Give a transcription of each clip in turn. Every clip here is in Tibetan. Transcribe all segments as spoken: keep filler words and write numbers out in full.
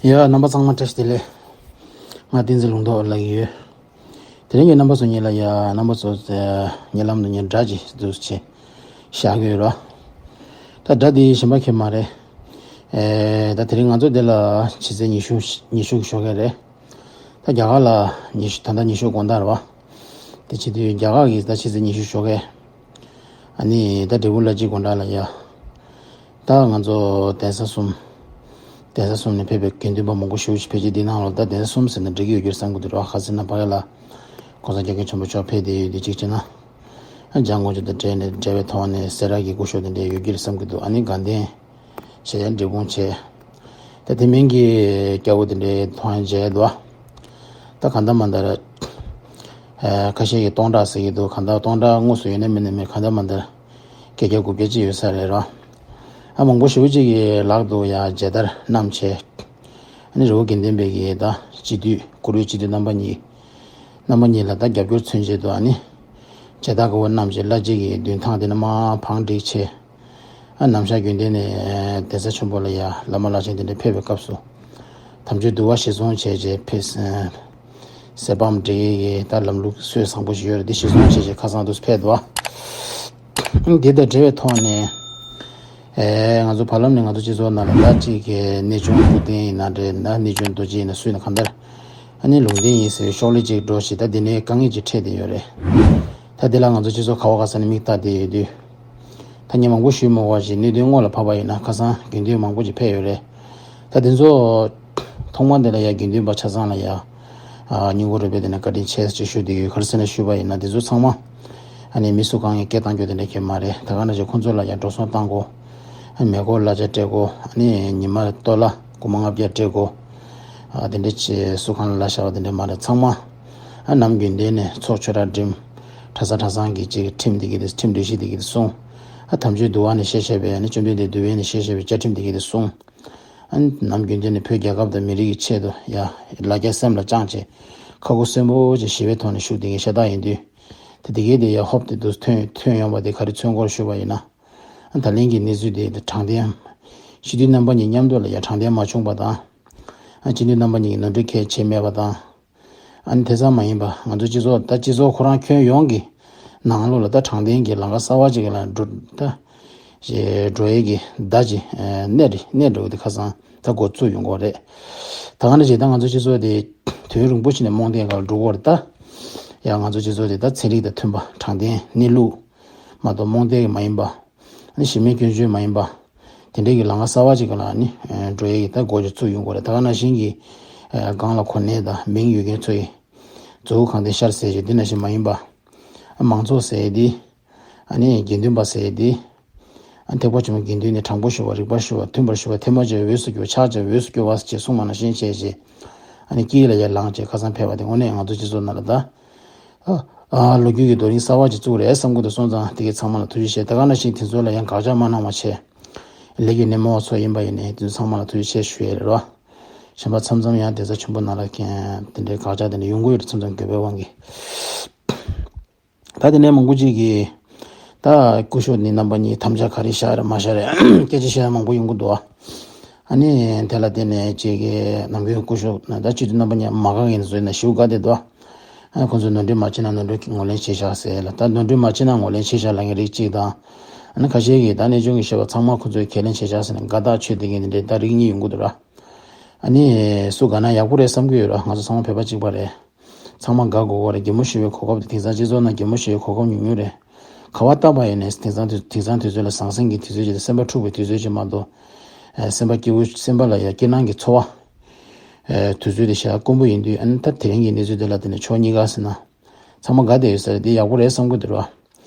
ཡ། རྣམ་པ་ཚང་མ་བཀྲ་ཤིས་བདེ་ལེགས། ང་བསྟན་འཛིན་ལུང་རྟོགས་ལབ་ཀྱི་ཡོད། དེ་རིང་གི་རྣམ་པ་ཚོ་ཉིད་ལ་ཡ། རྣམ་པ་ཚོ་ཉེ་ལམ་དུ་ངས་སྒྲ་ཅིག་འདུག་ཅེས་བཞག་གི་ཡོད་ར། ད་སྒྲ་འདི་གཞན་པ་གང་ཡང་མ་རེད། ཨེ། ད་དེ་རིང་ང་ཚོ་འདི་ལ་ཕྱི་ཚེས་ཉི་ཤུ། ཉི་ཤུ་གི་ཞོགས་ཀས་རེད། ད་རྒྱ་གར་ལ་ཉི་ཤུ། ད་ལྟ་ཉི་ཤུ་དགོང་དག་རེད་བ། དེ་བྱེད་དུས་རྒྱ་གར་གྱི་ད་ཕྱི་ཚེས་ཉི་ཤུ་ཞོགས་ཀས། ཨ་ནི་ད་འབྲས་སྤུངས་ལྷ་རྗེ་དགོན་གྲྭ་ལ་ཡ། ད་ང་ཚོ་གདན་ས་གསུམ། གདན་ས་གསུམ་ནས་ཕེབས་པའི་དགེ་འདུན་པ་མང་པོ་ཞེ་པོ་ཅིག་ཕལ་ཆེར་འདི་ནང་ལ། ད་གདན་ས་གསུམ་ཟེར་ན་འགྲིག་གི་ཡོད་རྒྱུར་བསམ་གྱི་འདུག་ར། ག་ཟེར་ན་ཕ་གི་ལ་༸གོང་ས་༸སྐྱབས་མགོན་ཆེན་པོ་མཆོག་ཕེབས་བསྡད་ཡོད་དུས་གཅིག་བྱས་ན། ཨ། འཇང་དགུང་ཆོས་དང་འབྲེལ་ནས་འབྲེལ་བའི་ཐོག་ནས་སེ་ར་གི་སྐུ་ཞབས་དེ་འདྲ་ཡོད་རྒྱུར་བསམ་གྱི་འདུག་ཨ་ནི་དགའ་ལྡན་བྱས། འབྲས་སྤུངས་བྱས། ད་དེ་མིན་གྱི་སྐྱ་བོ་དེ་འདྲའི་མཐོང་མཇལ་འདུག་ད་གང་ལྟར་མ་ལྟར། ཨ། ཁ་ཤས་ཀྱིས་སྟོང་ཕྲག་ཟེར་གྱི་འདུག་གང་ལྟར་སྟོང་ཕྲག་དངོས་སུ་ཡོད་ན་མེད་ན་མེད། གང་ལྟར་མ་ལྟར་བརྒྱད་བརྒྱ་དགུ་བརྒྱ་ཅིག་ཡོད་ས་རེད་ར། ཨ། མང་པོ་ཞེ་པོ་ཅིག་གིས་ལག་ཏུ་ཡ་མཇལ་དར་བསྣམས་བྱས། ཨ་ནི་རི་བོ་དགེ་ལྡན་པའི་གི་ད་སྤྱི་འཐུས། བཀུར་འོས་སྤྱི་འཐུས་རྣམ་པ་གཉིས། རྣམ་པ་གཉིས་ལ་ད་རྒྱབ་སྐྱོར་མཚོན་ཆེད་དུ། ཨ་ནི་མཇལ་དར་དཀར་པོ་བསྣམས་བྱས་ལྷ་རྗེ་གི་མདུན་ཐང་དེ་ནས་མར་བང་བསྒྲིགས་བྱས། ཨ། ནམ་ཞག་རྒྱུན་ལྡན་ནས་གདན་ས་ཆེན་པོ་ལ་ཡ་བླ་མ་བླ་ཆེན་དེ་འདྲ་ཕེབས་པའི་སྐབས་སུ། དམ་ཆོས་འདུལ་བ་གཞིར་བཟུང་བྱས་བྱས་ཕེབས། གསེར་བམ་སྒྲིག་གི་ད་ལམ་ལུགས་སྲོལ་བཟང་པོ་ཞིག་ཡོད་རེད། དེ་གཞིར་བཟུང་བྱས་བྱས་ཁ་སང་དུ་ཕེབས་འདུག་བ། འདི་དང་འབྲེལ་བའི་ཐོག་ནས། ཨེ། ང་ཚོ་བར་ལམ་ནས་ང་ཚོ་སྤྱི་ཚོགས་ནང་ལ་ད་ཅིག་གི་གནས་ཆུང་སྐུ་རྟེན་ཡིན་ན་འདྲ། ད་གནས་ཆུང་རྡོ་རྗེ་ཡིན་ན་སུ་ཡིན་ན། གང་ལྟར་ཨ་ནི་ལུང་བསྟན་ཡིན་ཟེར་བའི་ཤོག་ལྷེ་ཅིག་འགྲོ་བཞིན། ད་འདི་ནས་དཀའ་ངལ་ཅིག་འཕྲད་བསྡད་ཡོད་རེད། ད་འདི་ལ་ང་ཚོ་སྤྱི་ཚོགས་ག་བ་ག་ས་ནས་མིག་ལྟ་བསྡད་ཡོད་དུས། ད་ངས་མང་པོ་ཞུས་མ་དགོས་པ་ཞིག་གནད་དོན་དངོས་ལ་བབས་པ་ཡིན་ན་ཁ་སང་དགེ་འདུན་མང་པོ་ཞིག་ཕེབས་ཡོད་རེད། ད་དེ་ཚོ་ཐོག་མ་འདི་ལ་ཡ་དགེ་འདུན་པ་ཆ་ཚང་ལ་ཡ། ཨ། སྙིང་ཁོང་རུས་པའི་དེ་ནས་བཀའ་དྲིན་ཆེ་ཞེས་ཞུ་བསྡད་ཡོད། ག་རེ་ཟེར་ན་ཞུས་པ་ཡིན་ན་དེ་ཚོ་ཚང་མ། ཨ་ནི་མི་སུ་གང་ཡང་སྐད་བཏང་རྒྱུ་དེ་འདྲ་གང་ཡང་མ་རེད། ད་ག་ནང་བཞིན་ཁོང་ཚོ་ལ་ཡ་འགྲོ་སོང་བཏང་དགོས། ཨ། མེ་འཁོར་གླ་ཆ་སྤྲད་དགོས། ཨ་ནི་ཉི་མ་ལ་ཌོ་ལར་སྒོར་མོ་ལྔ་བརྒྱ་སྤྲད་དགོས། ཨ། དེ་འདྲ་ཅིག་སུ་གང་ལ་བཞག་པ་དེ་འདྲ་མ་རེད། ཚང་མ། ཨ། ནམ་རྒྱུན་ལྡན་ནས་ཚོགས་ཆོས་གྲྭ་འགྲིམ། གྲྭ་ས་གྲྭ་ཚང་གི་ཅིག་ཁྲིམས་དེ་གི་དེ། ཁྲིམས་སྒྲིག་གཞི་དེ་གི་དེ་སྲུང་། ཨ། དམ་ཆོས་འདུལ་བ་ནས་བཤད་བཤད་པའི། ཨ་ནི་བཅོམ་ལྡན་འདས་འདུལ་བའི་ནས་བཤད་བཤད་པའི་བཅའ་ཁྲིམས་དེ་གི་དེ་སྲུང་། ཨ། ནམ་རྒྱུན་ལྡན་ནས་བོད་རྒྱལ་ཁབ་དང་མི་རིགས་ཀྱི་ཆེད་དུ་ཡ་ལ་རྒྱ་སེམས་ལ་བཅངས་བྱས། ཁ་ཁུ་སིམ་པོ་བྱས་ཞི་བའི་ཐོག་ནས་བཞུགས་བསྡད་མཁན་ཤ་སྟག་ཡིན་དུས། དེ་དེ་གའི་དེ་ཡ་ཧོབ་སྟེ་འདུག་ཐོན་ཐོན་ཡོང་བ་དེ་ག་རེ་མཚོན་སྐོར་ཞུས་པ་ཡིན་ན། ཨ། ད་ལན་གྱི་གནས་ཚུལ་དེ་དྲང་བདེན། སྤྱི་འཐུས་རྣམ་པ་གཉིས་མཉམ་དུ་ལ་ཡ་དྲང་བདེན་མ་བྱུང་བ་དང་། ཨ། སྤྱི་འཐུས་རྣམ་པ་གཉིས་ཀྱིས་ནོར་འཁྲུལ་གང་ཡང་བྱས་མེད་པ་དང་། ཨ་ནི་དེ་ཙམ་མ་ཡིན་པ་ང་ཚོ་སྤྱི་ཚོགས། ད་སྤྱི་ཚོགས་ཁོ་རང་ཁྱོན་ཡོངས་ཀྱི་ནང་ལོགས་ལ་ད་དྲང་བདེན་གྱི་ལམ་ཁ་གསར་བ་ཅིག་ལ་འགྲོ། ད་འགྲོ་ཡས་ཀྱི་ཟླ་གཅིག་གནས་རེད། གནས་འགྲོ་གི་དེ་ཁ་སང་ད་འགོ་བཙུགས་ཡོང་གི་རེད། ད་ག་ནང་བཞིན་ད་ང་ཚོ་སྤྱི་ཚོགས་དེ་དུས་རིང་པོ་ཞིག་ནས་རྨོངས་དད་སྒང་ལ་འགྲོ་གི་རེད། ད་ཡང་ང་ཚོ་སྤྱི་ཚོགས་དེ་ད་ཚན་རིག་དང་མཐུན་པ། དྲང་བདེན། གནས་ལུགས་མ་གཏོགས་རྨོངས་དད་ཀྱི་མ་ཡིན་པ། ཨ་ནི་གཞི་མེད་སྐྱོན་བརྗོད་མ་ཡིན་པ། དེ་འདྲའི་གི་ལམ་ཁ་གསར་བ་ཅིག་གི་ལ་ནི་འགྲོ་ཡས་ཀྱི་ད་འགོ་ཅིག་བཙུགས་ཡོང་གི་རེད། ད་ག་ནང་བཞིན་གྱི་སྒང་ལ་གོ་གནས་དང་མིང་ཡོད་མཁན་ཚོ་ཡིས་མཛུ་གུ་གང་དེ་ཤར་ཟེར་ཞིག་འདི་ནང་བཞིན་མ་ཡིན་པ། ཨ། མང་ཚོགས་ཟེར་ཡས་འདི། ཨ་ནི་དགེ་འདུན་པ་ཟེར་ཡས་འདི། ཨ། ཐེག་པ་ཆེན་པོའི་དགེ་འདུན་ནི་དྲང་པོ་ཞུ་བ། རིགས་པ་ཞུ་བ། མཐུན་པར་ཞུ་བ། ཐལ་མོ་སྦྱར་བས་འོས་སུ་གྱུར་པ། ཕྱག་བྱས་པས་འོས་སུ་གྱུར་པ་ཞེས་གསུངས་པ་ནང་བཞིན་བྱས་བྱས། ཨ་ནི་དཀྱིལ་ལ་ཡར་ལངས་བྱས་ཁ་སང་ཕེབས་པ་དེ་དངོས་གནས་ང་ཚོ་སྤྱི་ཚོགས་ནང་ལ་ད། ཨ། ལོ་རྒྱུས་ཀྱི་རྡོ་རིང་གསར་བ་ཅིག་བཙུགས་རེད་བསམ་གྱི་འདུག་སོང་ཙང་དེ་གའི་ཚང་མ་ལ་ཐུགས་རྗེ་ཆེ། ད་ག་ནང་བཞིན་དེ་ཚོ་ལ་ཡང་དགག་བྱ་མ་གནང་བ་བྱས། ལས་ཀྱི་སྣེ་མོ་བ་ཚོ་ཡིན་པ་ཡིན་ནའི་དེ་ཚོ་ཚང་མ་ལ་ཐུགས་རྗེ་ཆེ་ཞུ་ཡས་རེད་བ། གཞན་པ་མཚམས་མཚམས་ཡང་གདན་ས་ཆེན་པོ་ནང་ལ་མཁན་དེ་འདྲའི་དགག་བྱ་དེ་འདྲ་ཡོང་གི་ཡོད་རེད། མཚམས་མཚམས་དགོས་པའི་དབང་གིས། ད་དེ་ནས་མང་པོ་ཅིག་གིས། ད་སྐུ་ཞབས་ནི་རྣམ་པ་གཉིས་དམ་བཅའ་ག་རེ་བཞག་རེད་མ་བཞག་རེད་སྐད་ཆ་བཤད་ཡ་མང་པོ་ཡོང་གི་འདུག་ཨ་ནི་དེ་ལ་བརྟེན་ནས་ཅིག་གིས་ནམ་རྒྱུན་སྐུ་ཞབས་ད་སྤྱི་འཐུས་རྣམ་པ་གཉིས་མ་དགའ་མཁན་ཚོ་ཡིན་ན་ཞེ་པོ་དགའ་བསྡད་འདུག་ཨ་ནི་ཁོང་ཚོས་ནོར་འཁྲུལ་མ་བྱས་ན་ནོར་འཁྲུལ་ངོས་ལེན་བྱས་བཞག་ཟེར་ལ། ད་ནོར་འཁྲུལ་མ་བྱས་ན་ངོས་ལེན་བྱས་བཞག་ལབ་མཁན་རིགས་གཅིག་དང་། ཨ་ནི་ཁ་ཤས་ཀྱིས་ད་གནས་ཆུང་གི་བཤད་པ་ཚང་མ་ཁོང་ཚོས་ཁས་ལེན་བྱས་བཞག་ཟེར་ནས་དགའ་ཐག་ཆོད་བསྡད་མཁན་དེ་འདྲའི་ད་རིགས་གཉིས་ཡོང་གི་འདུག་ར། ཨ་ནི་སུ་དགའ་ན་ཡག་པོ་རེད་བསམ་གྱི་ཡོད་ར། ང་ཚོ་ཚང་མ་བོད་པ་གཅིག་པ་རེད། ཚང་མ་དགའ་དགོས་ཀྱི་རེད། གད་མོ་ཤོར་བའི་གོ་སྐབས་དེ་དེང་སང་སྤྱི་ཚོགས་ནང་གད་མོ་ཤོར་བའི་གོ་སྐབས་ཉུང་ཉུང་རེད། ག་བ་བལྟས་པ་ཡིན་ནའི་དེང་སང་དུས་དེང་སང་དུས་ཚོད་ལ་ཟང་ཟིང་གི་དུས་ཚོད་ཅིག་དང་སེམས་པ་འཁྲུག་པའི་དུས་ཚོད་ཅིག་མ་གཏོགས། ཨ། སེམས་པ་སྐྱིད་པོ། སེམས་པ་ལ་ཡ་སྐྱིད་སྣང་གི་ཚོར་བ། ཨ། དུས་ཚོད་དེ་ཞེ་དྲག་དཀོན་པོ་ཡིན་དུས། ཨ་ནི་ད་དེ་རིང་གི་གནས་ཚུལ་དེ་ལ་བརྟེན་ནས་ཕྱོགས་གཉིས་ཀ་ཟེར་ན། ཚང་མ་དགའ་བསྡད་ཡོད་ས་རེད། དེ་ཡག་པོ་རེད་བསམ་གྱི་འདུག་ར།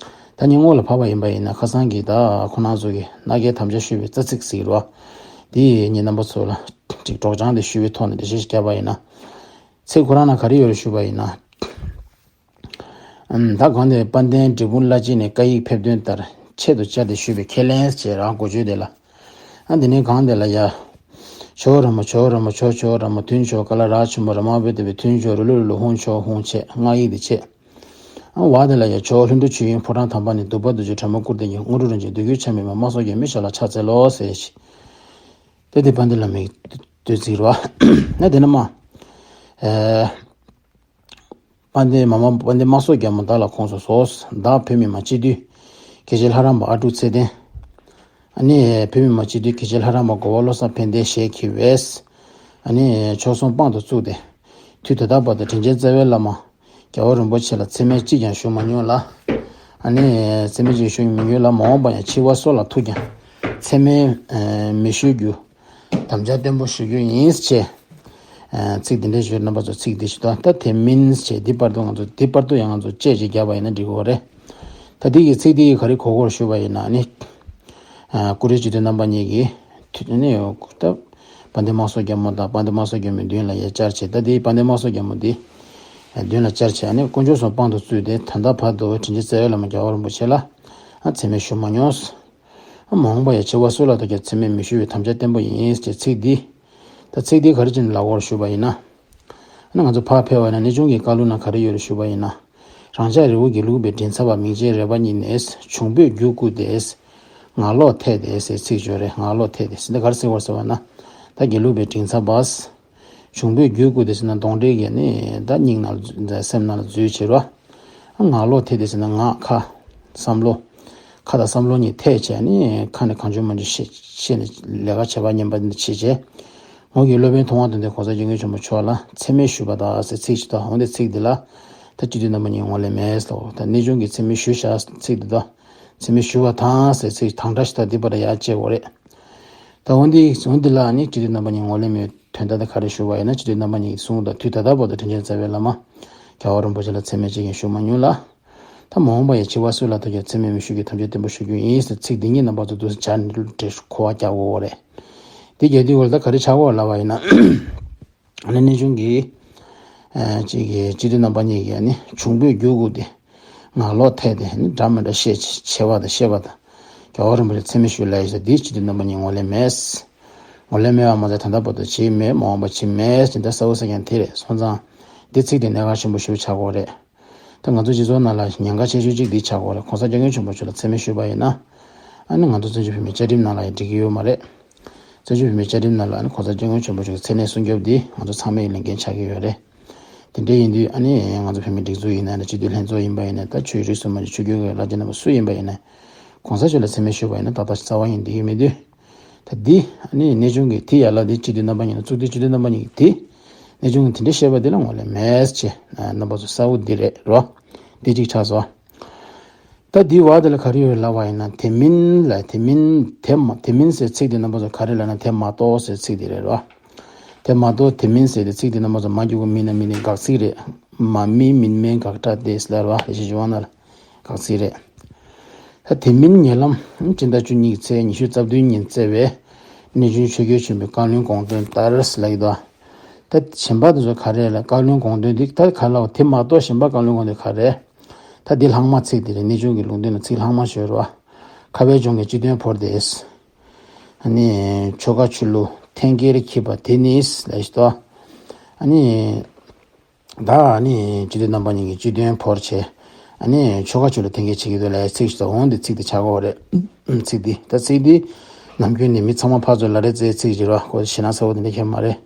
ད་ངས་དངོས་ལ་བབས་པ་ཡིན་པ་ཡིན་ན་ཁ་སང་གི་ད་ཁོང་རྣམ་ཚོ་གིས་མནའ་སྐྱེལ་དམ་བཅའ་ཞུས་པའི་རྩ་ཚིག་ཟེར་གྱི་རེད་བ། དེ་ངས་རྣམ་པ་ཚོ་ལ་ཅིག་སྒྲོག་སྦྱང་དེ་ཞུས་པའི་ཐོག་ནས་འགྲེལ་བཤད་ཞིག་བརྒྱབ་པ་ཡིན་ན། ཚིག་ཁོ་རང་ན་ག་རེ་ཡོད་རེད་ཞུས་པ་ཡིན་ན། ཨམ། ད་གོང་དེ་དཔལ་ལྡན་འབྲས་སྤུངས་བླ་སྤྱི་ནས་བཀའ་ཡིག་ཕེབས་དོན་ལྟར་ཆེད་དུ་བཅར་ཏེ་ཞུས་པའི་ཁས་ལེན་བྱས་རང་འགོ་བརྗོད་དེ་ལ། ཨ། འདི་ནས་གང་དེ་ལ་ཡ། ཇོ་བོ་ར་མ། ཇོ་བོ་ར་མ། ཇོ། ཇོ་བོ་ར་མ། ཐུན་ཇོ། ཀ་ལ་ར་ཆེན་པོ། ར་མ་བི་ཏ་བི། ཐུན་ཇོ། རུ་ལུ་རུ་ལུ། ཧུང་ཇོ། ཧུང་ཆེ། སྔགས་ཡིག་དེ་ཆེ། ཨ། བ་དེ་ལ་ཡ། ཇོ་བོ་ལྷུན་གྲུབ་ཆོས་དབྱིངས་ཕོ་བྲང་དམ་པ་ནས། གདུག་པ་རྡོ་རྗེ་དྲག་མོའི་སྐུར་བསྟན་ཅིང་། དངོས་གྲུབ་རིན་ཆེན་འདོད་དགུའི་ཆར་མེད་པ། དམག་ཟོར་རྒྱལ་མོའི་ཞབས་ལ་ཕྱག་འཚལ་ལོ་ཟེར་ཞིང་། དེ་དེ་དཔལ་ལྡན་བླ་མའི་ བསྟོད་ཚིག་རེད་བ། ན་དེ་ནས་མ། ཨེ། དཔལ་ལྡན་མ་མ་དཔལ་ལྡན་དམག་ཟོར་རྒྱལ་མོ་བདག་ལ་དགོངས་སུ་གསོལ། བདག་བོད་མི་མང་སྤྱི་འཐུས། དགེ་ཆེ་ལྷ་རམས་པ་ཨ་ཀྲུག་ཚེ་བརྟན། ཨ་ནི་བོད་མི་མང་སྤྱི་འཐུས་དགེ་ཆེ་ལྷ་རམས་པ་འགོ་བ་བློ་བཟང་ཕན་བདེ་ཞལ་གྱིས་བས། ཨ་ནི་ཆོལ་གསུམ་དཔང་དུ་བཙུགས་ཏེ། དུས་ད་ལྟ་བར་དུ་དྲིན་ཅན་རྩ་བའི་བླ་མ། རྒྱལ་བ་རིན་པོ་ཆེ་ལ་མཚན་སྨད་གཅིག་ཀྱང་ཞུ་མ་མྱོང་ལ། ཨ་ནི་མཚན་སྨད་གཅིག་ཞུ་མི་མྱོང་ལ། མ་འོངས་པ་ཡང་འཆི་བ་སྲོག་ལ་ཐུག་ཀྱང་མཚན་སྨད་མི་ཞུ་རྒྱུ། དམ་བཅའ་བརྟན་པོ་ཞུ་རྒྱུ་ཡིན་ཞེས། ཚིག་འདི་འདྲ་ཞུ། རྣམ་པ་ཚོ་ཚིག་འདི་ཞུ་དང་། ད་དེ་མིན་ཞེས་འདི་བར་དུ་ང་ཚོ་འདི་བར་དུ་ཡང་ང་ཚོ་བཅད་ཅིག་བརྒྱབ་པ་ཡིན་ན་འགྲིག་གི་རེད། ད་འདི་གི་ཚིག་འདི་གི་ག་རེ་གོ་དགོས་ཞུ་བ་ཡིན་ན་ནི། ཀུ་རེ་སྤྱི་འཐུས་རྣམ་པ་གཉིས་ཀྱིས་དུས་ནི་ད་དཔལ་ལྡན་དམག་ཟོར་རྒྱལ་མོ་དང་དཔལ་ལྡན་དམག་ཟོར་རྒྱལ་མོའི་མདུན་ལ་ཡ་བཅར་བྱས། ད་འདི་དཔལ་ལྡན་དམག་ཟོར་རྒྱལ་མོ་འདི་མདུན་ལ་བཅར་བྱས། ཨ་ནི་དཀོན་མཆོག་གསུམ་དཔང་དུ་བཙུགས་ཏེ་ད་ལྟ་བར་དུ་དྲིན་ཅན་རྩ་བའི་བླ་མ་རྒྱལ་བ་རིན་པོ་ཆེ་ལ་མཚན་སྨད་ཞུ་མ་མྱོང་། མ་འོངས་པ་ཡང་འཆི་བ་སྲོག་ལ་ཐུག་ཀྱང་མཚན་སྨད་མི་ཞུ་བའི་དམ་བཅའ་བརྟན་པོ་ཡིན་ཞེས་ཚིག་འདི། ད་ཚིག་འདི་ག་རེ་བྱས་ནས་ལབ་དགོས་རེད་ཞུ་བ་ཡིན་ན། ཨ་ནི་ང་ཚོ་ཕར་ཕེབས་པ་ཡིན་ན་གནས་ཆུང་གི་བཀའ་ལུང་ནང་ག་རེ་ཡོད་རེད་ཞུ་བ་ཡིན་ན། རང་ཅག་རི་བོ་དགེ་ལུགས་པའི་མགྲིན་ཚབ་པ། མིང་ཅན་རས་པ་ཉིད་ནས། འབྱུང་པོས་རྒྱུད་བསྐུལ་ཏེ། ངག་ལོག་ཐེབས་ཏེ་ཟེར་ཚིག་ཡོད་རེད། ངག་ལོག་ཐེབས་ཏེ་ཟེར་འདི་ག་རེ་ཟེར་བ་ཟེར་བ་ན། ད་དགེ་ལུགས་པའི་མགྲིན་ཚབ་པ། འབྱུང་པོས་རྒྱུད་བསྐུལ་ཏེ་ཟེར་ན་གདོན་འདྲེ་གིས་ནི་ད་སྙིང་ནང་ལ་འཛུལ། སེམས་ནང་ལ་འཛུལ་བྱེད་རོ། ངག་ལོག་ཐེབས་ཏེ་ཟེར་ན་ངག་ཁ། བསམ་བློ། ཁ་དང་བསམ་བློ་གཉིས་ཐེབས་བྱས་ནས་ཁ་ནས་གང་བྱུང་མང་བྱུང་བཤད་བཤད་ནས་ལས་ཀ་བྱེད་པ་ངན་པ་འདི་བྱེད་བྱས། ངོས་ཀྱི་སློབ་དཔོན་མཐོང་བ་དང་ལྡན་གོང་ས་སྐྱབས་མགོན་ཆེན་པོ་མཆོག་ལ་མཚན་སྨད་ཞུས་པ་དང་ཟེར་ཚིག་ཞིག་དང་། འོན་ཏེ་ཚིག་འདི་ལ་ད་སྤྱི་འཐུས་རྣམ་པ་གཉིས་ངོས་ལེན་མེད་ལོ། ད་གནས་ཆུང་གི་མཚན་སྨད་ཞུས་བཞག་ཚིག་འདི་དང་། མཚན་སྨད་ཞུ་བ་དང་ཟེར་ཚིག་དང་སྒྲ་ཞིག་དང་འདི་བར་ཡར་བཅད་དགོས་རེད། ད་འོན་ཏེ་འོན་འདི་ལ་ནི་སྤྱི་འཐུས་རྣམ་པ་གཉིས་ངོས་ལེན་མེད། དོན་དག་དེ་ག་རེ་ཞུ་བ་ཡིན་ན། སྤྱི་འཐུས་རྣམ་པ་གཉིས་ཀྱིས་གསུངས་དང་། དུས་ད་ལྟ་བར་དུ་དྲིན་ཅན་རྩ་བའི་བླ་མ་རྒྱལ་བ་རིན་པོ་ཆེ་ལ་མཚན་སྨད་གཅིག་ཀྱང་ཞུ་མ་མྱོང་ལ། ད་མ་འོངས་པ་ཡང་འཆི་བ་སྲོག་ལ་ཐུག་ཀྱང་མཚན་སྨད་མི་ཞུ་རྒྱུའི་དམ་བཅའ་བརྟན་པོ་ཞུ་རྒྱུ་ཡིན་ཟེར་ཚིག་འདི་གཉིས་རྣམ་པ་ཚོ་འདུག་སེ་སྦྱར་ནས་འགྲེལ་གོ་བ་རྒྱག་དགོས་རེད། འདི་རྒྱག་དུས་སྐབས་ལ་ད་ག་རེ་ཆགས་ཀྱི་ཡོད་ལབ་པ་ཡིན་ན། ཨ་ནི་གནས་ཆུང་གི་ཨ་ཅིག་གི་སྤྱི་འཐུས་རྣམ་པ་གཉིས་ཀྱིས་ནི་འབྱུང་པོས་རྒྱུད་བསྐུལ་ཏེ། ངག་ལོག་ཐེབས་ཏེ་ནི་འདྲ་མི་འདྲ་བཤད་བྱས་པ་དང་བཤད་པ་དང་། རྒྱལ་བ་རིན་པོ་ཆེ་མཚན་སྨད་ཞུས་ལབ་ཡོད་ས་འདི་སྤྱི་འཐུས་རྣམ་པ་གཉིས་ངོས་ལེན་མེད། ངོས་ལེན་མེད་པ་མ་ཟད་ད་ལྟ་བར་དུ་བྱས་མེད། མ་འོངས་པ་བྱེད་མེད་ཅེས་འདི་གསལ་པོ་གསལ་རྐྱང་དེ་རེད། སོང་ཙང་འདི་ཚིག་དེ་གནད་འགག་ཆེན་པོ་ཞིག་ཆགས་ཀྱི་ཡོད་རེད། ད་ང་ཚོ་སྤྱི་ཚོགས་ནང་ལ་ཉེན་ཁ་ཆེ་ཤོས་གཅིག་འདི་ཆགས་ཀྱི་ཡོད་རེད། གོང་ས་སྐྱབས་མགོན་ཆེན་པོ་མཆོག་ལ་མཚན་སྨད་ཞུས་པ་ཡིན་ན། ཨ་ནི་ང་ཚོ་བཙན་བྱོལ་བོད་མིའི་བཅའ་ཁྲིམས་ནང་ལ་ཡང་འགྲིག་གི་ཡོད་མ་རེད། བཙན་བྱོལ་བོད་མིའི་བཅའ་ཁྲིམས་ནང་ལ་ཨ་ནི་གོང་ས་སྐྱབས་མགོན་ཆེན་པོ་མཆོག་གི་མཚན་གནས་སྲུང་སྐྱོབ་འདི་ང་ཚོ་ཚང་མའི་ལས་འགན་ཆགས་ཀྱི་ཡོད་རེད། དེ་འདྲ་ཡིན་དུས་ཨ་ནི་ང་ཚོ་བོད་མིའི་སྒྲིག་འཛུགས་ཡིན་ན་ཡང་། སྤྱི་འཐུས་ལྷན་ཚོགས་ཡིན་པ་ཡིན་ན། ད་ཆོས་རིག་སྲུང་མ་ཆོས་བརྒྱུད་ཀྱི་བླ་ཆེན་རྣམ་པ་སུ་ཡིན་པ་ཡིན་ན། གོང་ས་མཆོག་ལ་མཚན་སྨད་ཞུས་པ་ཡིན་ན་ཏག་ཏག་རྩ་བ་ཉིད་འགྲིག་གི་མེད་དུས། ད་འདི་ཨ་ནི་གནས་ཆུང་གི་དེ་ཡན་ལག་འདི་སྤྱི་འཐུས་རྣམ་པ་གཉིས་ལ། གཙུག་སྡེ་སྤྱི་འཐུས་རྣམ་པ་གཉིས་ཀྱིས་དེ་གནས་ཆུང་གི་དེ་འདྲ་བཤད་པ་འདི་ལ་ངོས་ལེན་མེད་ཅེས་རྣམ་པ་ཚོ་གསལ་པོ་འདི་རེད་རོ། འདི་གཅིག་ཆགས་སོང་། ད་འདི་བར་དེ་ལ་ག་རེ་ཡོད་ལབ་པ་ཡིན་ན། དེ་མིན་ལ། དེ་མིན་དེ་མ་དེ་མིན་ཟེར་ཚིག་དེ་རྣམ་པ་ཚོ་ག་རེ་ལབ་ན། དེ་མ་གཏོགས་ཟེར་ཚིག་དེ་རེད་རོ། དེ་མ་གཏོགས་དེ་མིན་ཟེར་དེ་ཚིག་དེ་རྣམ་པ་ཚོ་མ་འགྱུར་བ་མིན་ན་མིན་ནི་དགག་ཚིག་རེད། མ་མིན་མིན་མིན་དགག་སྒྲ་སྟེ་ལབ་རོ། ལས་བྱེད་ཞུ་བ་ན་ལ། དགག་ཚིག་རེད། ད་དེ་མིན་ཉེ་ལམ་སྤྱི་ཟླ་བཅུ་གཉིས་ཚེས་ཉི་ཤུ་རྩ་བདུན་ཉིན་བསྩལ་བའི་གནས་ཆུང་ཆོས་རྒྱལ་ཆེན་པོའི་བཀའ་བློན་དགོངས་དོན་ལྟར་ལབ་ཀྱི་འདུག་ད་གཞན་པ་དེ་ཚོ་ག་རེ་ལ། བཀའ་བློན་དགོངས་དོན་འདི་ད་ག་ལ་བ། དེ་མ་གཏོགས་གཞན་པ་བཀའ་བློན་དགོངས་དོན་ག་རེ། ད་འདི་ལྷག་མ་ཚིག་དེ་རེད། གནས་ཆུང་གི་ལུང་བསྟན་ལ་ཚིག་ལྷག་མ་ཞིག་ཡོད་རེད་བ། ཁ་བའི་ལྗོངས་ཀྱི་སྤྱི་དོན་བོར་ཏེ། ཨ་ནི་ཆོ་ག་ཆོས་ལུགས་འཐེན་འཁྱེར་འཁྱེར་བ་དེ་ནི་ལབ་ཞིག་འདུག་ཨ་ནི། ད་ཨ་ནི་སྤྱི་འཐུས་རྣམ་པ་གཉིས་ཀྱིས་སྤྱི་དོན་བོར་བྱས། ཨ་ནི་ཆོ་ག་ཆོས་ལུགས་འཐེན་འཁྱེར་བྱེད་ཀྱི་འདུག་ལབ་ཚིག་ཞིག་འདུག་འོང་འདི་ཚིག་དེ་ཆགས་ཀྱི་ཡོད་རེད། ཚིག་འདི་ད་ཚིག་འདི་ནམ་རྒྱུན་ནས་མི་ཚང་མ་ཕར་ཚུར་ལབ་རེས་རྩེད་ཚིག་ཅིག་རེད་བ། ཁོ་ཞེད་སྣང་ཚ་བོ་དེ་འདྲ་ཁྱོན་མ་རེད།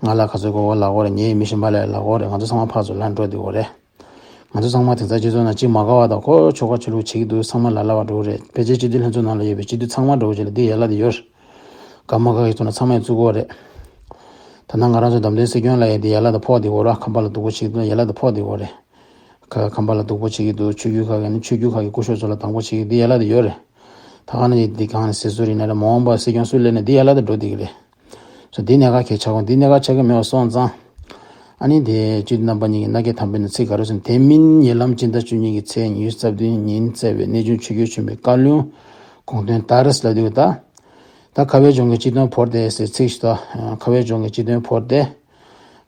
ང་ལ་ག་ཚོད་དགོས་དགོས་ལབ་ཀྱི་ཡོད་རེད། ངའི་མི་གཞན་པ་ལ་ལབ་ཀྱི་ཡོད་རེད། ང་ཚོ་ཚང་མ་ཕར་ཚུར་ལབ་འགྲོ་བསྡད་ཀྱི་ཡོད་རེད། ང་ཚོ་ཚང་མ་དེང་སང་སྤྱི་ཚོགས་ནང་གཅིག་མ་དགའ་བ་དང་། ཁོ་ཆོ་ག་ཆོས་ལུགས་བྱེད་ཀྱི་འདུག་ཚང་མ་ལ་ལབ་པ་འགྲོ་གི་རེད། ཕལ་ཆེར་སྤྱི་འཐུས་ལྷན་ཚོགས་ནང་ལ་ཡོད་པའི་སྤྱི་འཐུས་ཚང་མ་འགྲོ་གི་རེད། འདི་ཡན་ལག་དེ་ཡོད་རེད། དགའ་མ་དགའ་གི་ཐོག་ནས་ཚང་མས་བཙུགས་ཀྱི་ཡོད་རེད། ད་ནང་ང་རང་ཚོ་བདམས་ཐོན་སྲིད་སྐྱོང་ལབ་ཡས་འདི་ཡན་ལག་དེ་ཕོག་བསྡད་ཀྱི་ཡོད་རེད། ཁམས་པ་ལ་སྡུག་པོ་བྱེད་ཀྱི་འདུག་ཡན་ལག་དེ་ཕོག་བསྡད་ཀྱི་ཡོད་རེད། ཁ་ཁམས་པ་ལ་སྡུག་པོ་བྱེད་ཀྱི་འདུག་ཆོས་བརྒྱུད་ཁག་གིས་ནི་ཆོས་བརྒྱུད་ཁག་གི་སྐུ་ཞབས་ཚོ་ལ་སྡང་པོ་བྱེད་ཀྱི་འདི་ཡན་ལག་དེ་ཡོད་རེད། ད་ག་ནང་བཞིན་འདི་གང་ནས་ཟེར་སྲོལ་ཡིན་ན་རེད། མ་འོངས་པར་སྲིད་སྐྱོང་སུ་སླེབས་ན་འདི་ཡན་ལག་དེ་འགྲོ་བསྡད་ཀྱི་རེད། སོ་འདི་གནད་འགག་གལ་ཆགས་ཀྱི་འདུག་འདི་གནད་འགག་ཆགས་ཀྱི་མེད་པ་སོང་ཙང་། ཨ་ནི་དེ་སྤྱི་འཐུས་རྣམ་པ་གཉིས་ཀྱིས་མནའ་སྐྱེལ་དམ་པོ་ནས་ཚིག་ག་རེ་ཟེར་ན། དེ་མིན་ཉེ་ལམ་སྤྱི་ཟླ་བཅུ་གཉིས་ཀྱི་ཚེས་ཉི་ཤུ་རྩ་བདུན་ཉིན་བསྩལ་བའི་གནས་ཆུང་ཆོས་རྒྱལ་ཆེན་པོའི་བཀའ་བློན་དགོངས་དོན་ལྟར་ལབ་དུས། ད་ད་ཁ་བའི་ལྗོངས་ཀྱི་སྤྱི་དོན་བོར་ཏེ་ཟེར་ཚིག་ཞིག་དང་། ཁ་བའི་ལྗོངས་ཀྱི་སྤྱི་དོན་བོར་ཏེ།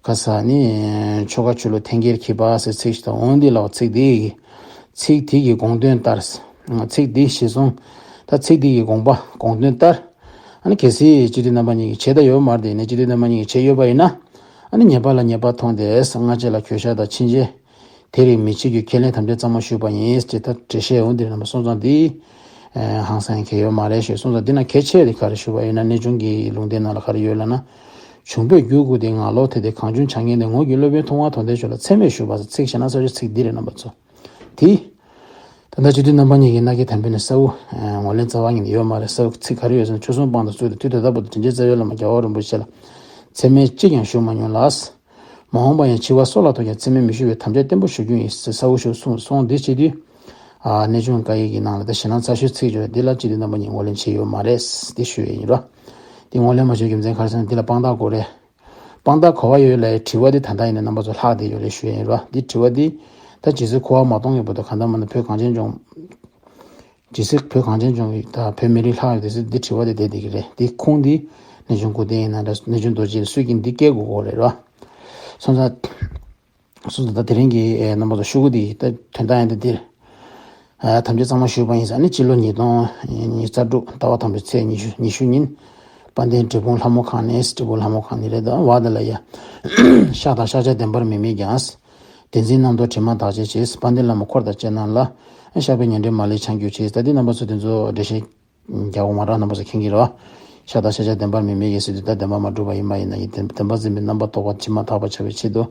ཁ་ས་ནི་ཆོ་ག་ཆོས་ལུགས་འཐེན་འཁྱེར་འཁྱེར་བ་ཟེར་ཚིག་ཞིག་དང་། འོང་འདི་ལ་ཚིག་འདི་ཚིག་དེ་གི་དགོངས་དོན་ལྟར། ཚིག་འདི་གཞིར་བཟུང་། ད་ཚིག་འདི་གི་དགོངས་པ་དགོངས་དོན་ལྟར། ཨ་ནི་གལ་སྲིད་སྤྱི་འཐུས་རྣམ་པ་གཉིས་ཀྱིས་བྱས་ད་ཡོད་མ་རེད། དེ་ནས་སྤྱི་འཐུས་རྣམ་པ་གཉིས་ཀྱིས་བྱས་ཡོད་པ་ཡིན་ན། ཨ་ནི་ཉེས་པ་ལ་ཉེས་པ་མཐོང་སྟེ་སྔ་རྗེས་ལ་གྱོད་བཤགས་དང་ཕྱིན་ཆད་དེ་རིགས་མི་བྱེད་རྒྱུའི་ཁས་ལེན་དམ་བཅའ་གཙང་མ་ཞུས་པ་ཡིན་ཅེས་ད་འགྲེལ་བཤད་འོང་འདིར་རྣམ་པ་སོང་ཙང་འདི་ཧང་སང་གི་ཡོད་མ་རེད་ཞུས། སོང་ཙང་འདི་ན་གལ་ཆེ་བ་དེ་ག་རེ་ཞུ་བ་ཡིན་ན། གནས་ཆུང་གི་ལུང་བསྟན་ནང་ལ་ག་རེ་ཡོད་ལབ་ན། བྱུང་བའི་རྒྱུ་དགུ་དེ་ངང་ལོག་དེ་དེ་གང་བྱུང་བྱ་ངན་དེ་ངོ་བོ་གྱུར་སློབ་དཔོན་མཐོང་བ་དོན་ལྡན་ཞུགས་ལ་ཚད་མས་ཞུགས་པ་ཚིག་བཤད་ན་ས་ཆ་ཚིག་འདི་རེད་རྣམ་པ་ཚོ། དེ། ད་ལྟ་སྤྱི་འཐུས་རྣམ་པ་གཉིས་ཀྱིས་མནའ་སྐྱེལ་དམ་འབུལ་ནས་གསལ་བོ་ངོས་ལེན་རྩ་བ་ཉིད་ནས་ཡོད་མ་རེད། གསལ་བོ་ཚིག་ག་རེ་ཡོད་ཟེར་ན། ཆོས་སྲུང་དཔང་དུ་བཙུགས་ཏེ་དུས་ད་ལྟ་བར་དུ་དྲིན་ཅན་རྩ་བའི་བླ་མ་རྒྱལ་བ་རིན་པོ་ཆེ་ལ་ཚད་མས་གཅིག་ཀྱང་ཞུགས་མ་མྱོང་ལ། མ་འོངས་པ་ཡང་འཆི་བ་སྲོག་ལ་ཐུག་ཀྱང་ཚད་མས་མི་ཞུགས་པའི་དམ་བཅའ་བརྟན་པོ་ཞུ་རྒྱུ་ཡིན་ཟེར་གསལ་བོ་ཞུ་གསུངས་སོང་། འདི་བྱེད་དུས། ཨ་གནས་ཆུང་བཀའ་ཡིག་གི་ནང་ལ་ད་ཞེད་སྣང་ཚ་ཤོས་ཚིག་བརྗོད་འདི་ལ་སྤྱི་འཐུས་རྣམ་པ་གཉིས་ངོས་ལེན་བྱས་ཡོད་མ་རེད། འདི་ཞུ་ཡས་ཡིན་རོ། འདི་ངོས་ལེན་མ་བྱས་རྒྱུ་མཚན་ག་རེ་ཟེར་ན། འདི་ལ་དཔང་རྟགས་དགོས་རེད། དཔང་རྟགས་གོ་བ་ཡོད་ལ་དྲི་བ་འདི་ད་ལྟ་ཡིན་ན་རྣམ་པ་ཚོ་ལྷག་བསྡད་ཡོད་རེད་ཞུ་ཡས་ཡིན་རོ། འདི་དྲི་བ་འདི་ད་ཇི་སྲིད་འཁོར་བ་མ་སྟོངས་ཀྱི་བར་དུ་གང་ལྟར་མ་ན་བོད་གངས་ཅན་ལྗོངས། ཇི་སྲིད་བོད་གངས་ཅན་ལྗོངས་ཀྱི་ད་བོད་མི་རིགས་ལྷག་ཡོད་དེ་སྲིད་འདི་དྲི་བ་འདི་བསྡད་བསྡད་ཀྱི་རེད། འདི་ཁུངས་འདི་གནས་ཆུང་སྐུ་བསྟན་ཡིན་ན་འདྲ། གནས་ཆུང་རྡོ་རྗེ་སུས་ཀྱིས་འདི་བཀལ་དགོས་ཀྱི་རེད་རོ། སོང་ཙང་། སོང་ཙང་ད་དེ་རིང་གི་ཨེ་རྣམ་པ་ཚོ་ཤོག་གུ་འདི་ད་དོན་དག་ཡང་འདི་འདིར། ཨ་དམ་བཅའ་གཙང་མ་ཞུས་པ་ཡིན་ཟེར་ནི་སྤྱི་ལོ་ཉིས་སྟོང་ཉི་ཤུ་རྩ་དྲུག་ཟླ་བ་དང་པོའི་ཚེས་ཉི་ཤུ་ཉི་ཤུ་ཉིན། དཔལ་ལྡན་འབྲས་སྤུངས་ལྷ་མོ་ཁང་ནས། འབྲས་སྤུངས་ལྷ་མོ་ཁང་ནས་རེད་ད་བ་དེ་ལ་ཡ། ཤཱཀྱ་ཤཱཀྱ་བདེན་པར་མི་དམིགས་ཀྱང་། བདེན་འཛིན་རྣམ་རྟོག་དྲི་མ་དག་བྱེད་ཅེས། དཔལ་ལྡན་བླ་མ་འཁོར་དང་བཅས་རྣམས་ལ། ཤཱཀྱ་པའི་ཉེ་འབྲེལ་མ་ལུས་བྱང་གྱུར་ཅིག་ད་འདི་རྣམ་པ་ཚོ་དེ་ཚོ་འགྲེལ་བཤད། རྒྱག་དགོས་མ་རེད། རྣམ་པ་ཚོ་མཁྱེན་གྱི་རེད་བ། ཤཱཀྱ་དང་ཤཱཀྱ་བདེན་པར་མི་དམིགས་ཀྱི་ཟེར་དུས་ད་བདེན་པ་མ་གྲུབ་པ་ཡིན་པ་ཡིན་ན་ཡིན། བདེན་བདེན་པ་འཛིན་པའི་རྣམ་པར་རྟོག་པ་དྲི་མ་དག་པར་བྱ་བའི་ཆེད་དུ།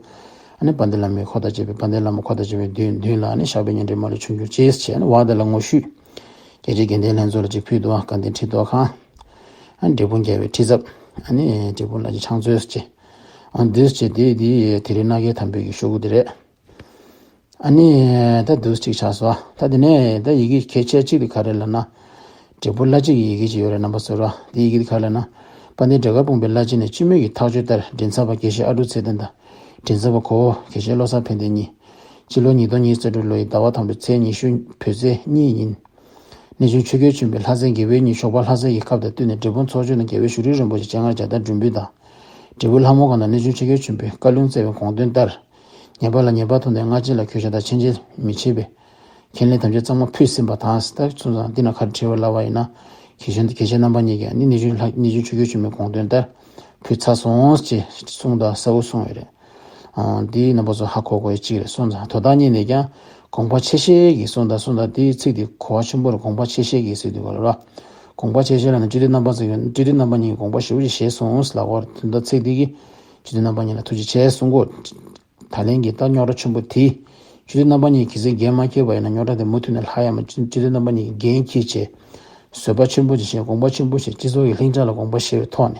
ཨ་ནི་དཔལ་ལྡན་བླ་མའི་འཁོར་དང་བཅས་པའི་དཔལ་ལྡན་བླ་མ་འཁོར་དང་བཅས་པའི་མདུན་མདུན་ལ་ཨ་ནི་ཤཱཀྱ་པའི་ཉེ་འབྲེལ་མ་ལུས་བྱང་གྱུར་ཅིག་བྱས། ཨ་ནི་བ་དེ་ལ་ངོ་བཤུས། རྒྱལ་སྤྱིའི་དགེ་ལྡན་ལྷན་ཚོགས་ལ་ཅིག་ཕུལ་འདུག་ཨ་དགའ་ལྡན་ཁྲི་ཐོག་ཁང་། ཨ་ནི་འབྲས་སྤུངས་རྒྱལ་བའི་ཁྲི་ཚབ། ཨ་ནི་འབྲས་སྤུངས་ལ་ཅིག་ཕྱག་མཛོད་ཅིག་ཨ་འདུས་བྱས་དེ་དེ་དེ་རིང་མནའ་སྐྱེལ་དམ་འབུལ་གྱི་ཤོག་གུ་དེ་རེད། ཨ་ནི་ད་འདུག་ཅིག་ཆགས་སོང་། ད་དེ་ནས་ད་ཡི་གེ་གལ་ཆེ་གཅིག་དེ་ག་རེ་ལབ་ན། འབྲས་སྤུངས་བླ་སྤྱི་གི་ཡི་གེ་ཅིག་ཡོད་རེད་རྣམ་པ་ཚོ་ར། དེ་ཡི་གེ་དེ་ག་རེ་ལབ་ན། དཔལ་ལྡན་འབྲས་དཀར་སྤུངས་པའི་བླ་སྤྱི་ནས་སྤྱི་མོས་ཀྱི་ཐག་གཅོད་ལྟར་མགྲིན་ཚབ་པ་དགེ་བཤེས་ཨ་ཀྲུག་ཚེ་བརྟན་དང་། མགྲིན་ཚབ་པ་གོ་བོ་དགེ་བཤེས་བློ་བཟང་ཕན་བདེ་གཉིས། སྤྱི་ལོ་ཉིས་སྟོང་ཉི་ཤུ་རྩ་དྲུག་ལོའི་ཟླ་བ་དང་པོའི་ཚེས་ཉི་ཤུ་བོད་ཚེས་གཉིས་ཉིན། གནས་ཆུང་ཆོས་རྒྱལ་ཆོས་འཕེལ་ལྷ་སའི་དགེ་བའི་བསྙེན་ཞོགས་པ་ལྷ་སའི་གི་ཁབ་དང་བསྟུན་ནས་འབྲས་སྤུངས་ཚོགས་ཆུང་ནས་རྒྱལ་བའི་བཞུགས་ཁྲི་རིན་པོ་ཆེ་སྤྱན་སྔར་མཇལ་དར་སྒྲོན་འབུལ་དང་། འབྲས་སྤུངས་ལྷ་མོ་ཁང་དུ་གནས་ཆུང་ཆོས་རྒྱལ་ཆོས་འཕེལ་བཀའ་ལུང་སྩལ་བའི་དགོངས་དོན་ལྟར། ཉེས་པ་ལ་ཉེས་པ་མཐོང་སྟེ་སྔ་རྗེས་ལ་གུས་ཞབས་དང་ཆེན་རྗེས་མི་བྱེད་པའི་ཁས་ལེན་དམ་བཅའ་གཙང་མ་ཕུལ་ཟིན་པ་དང་། ད་སོང་ཙང་འདི་ན་ག་རེ་བྲིས་པ་ལབ་པ་ཡིན་ན། དགེ་བཤེས་དགེ་བཤེས་རྣམ་པ་གཉིས་ཀྱིས་ནི་གནས་ཆུང་ལྷ་གནས་ཆུང་ཆོས་རྒྱལ་ཆོས་འཕེལ་དགོངས་དོན་ལྟར་ཕུལ་ཚར་སོང་ཞེས་གསུངས་དང་གསལ་བོ་གསུངས་ཡོད་རེད། ཨང་། འདི་རྣམ་པ་ཚོ་ཧ་གོ་དགོས་ཡ་གཅིག་རེད། སོང་ཙང་དོ་བདག་ཉིད་ནས་ཀྱང་དགོངས་པ་ཆེ་ཤོས་ཀྱི་གསུང་དང་། སོང་ཙང་འདིའི་ཚིག་འདི་གོ་བ་ཆེན་པོ་རེད། དགོངས་པ་ཆེ་ཤོས་ཀྱི་ཟེར་དུས་ག་ལ་ར། དགོངས་པ་ཆེ་ཤོས་ལ་ནི་སྤྱི་འཐུས་རྣམ་པ་ཚོ་ཡོད། སྤྱི་འཐུས་རྣམ་པ་གཉིས་ཀྱིས་དགོངས་པ་ཞེ་པོ་ཅིག་བཞེས་སོང་ལབ་དགོས་རེད། དོན་དག་ཚིག་འདི་གིས་སྤྱི་འཐུས་རྣམ་པ་གཉིས་ལ་ཐུགས་རྗེ་ཆེ་གསུང་དགོས། ད་ལན་གྱི་ད་རྙོག་དྲ་ཆེན་པོ་དེ། སྤྱི་འཐུས་རྣམ་པ་གཉིས་གལ་སྲིད་འགན་མ་འཁྱེར་བ་ཡིན་ན་རྙོག་དྲ་དེ་མུ་མཐུད་ནས་ལྷག་ཡ་མ། སྤྱི་སྤྱི་འཐུས་རྣམ་པ་གཉིས་ཀྱིས་འགན་འཁྱེར་བྱས། བཟོད་པ་ཆེན་པོ་ཅིག་བྱས། དགོངས་པ་ཆེན་པོ་བཞེས། སྤྱི་ཚོགས་ཀྱི་ལྷིང་འཇགས་ལ་དགོངས་པ་བཞེས་པའི་ཐོག་ནས།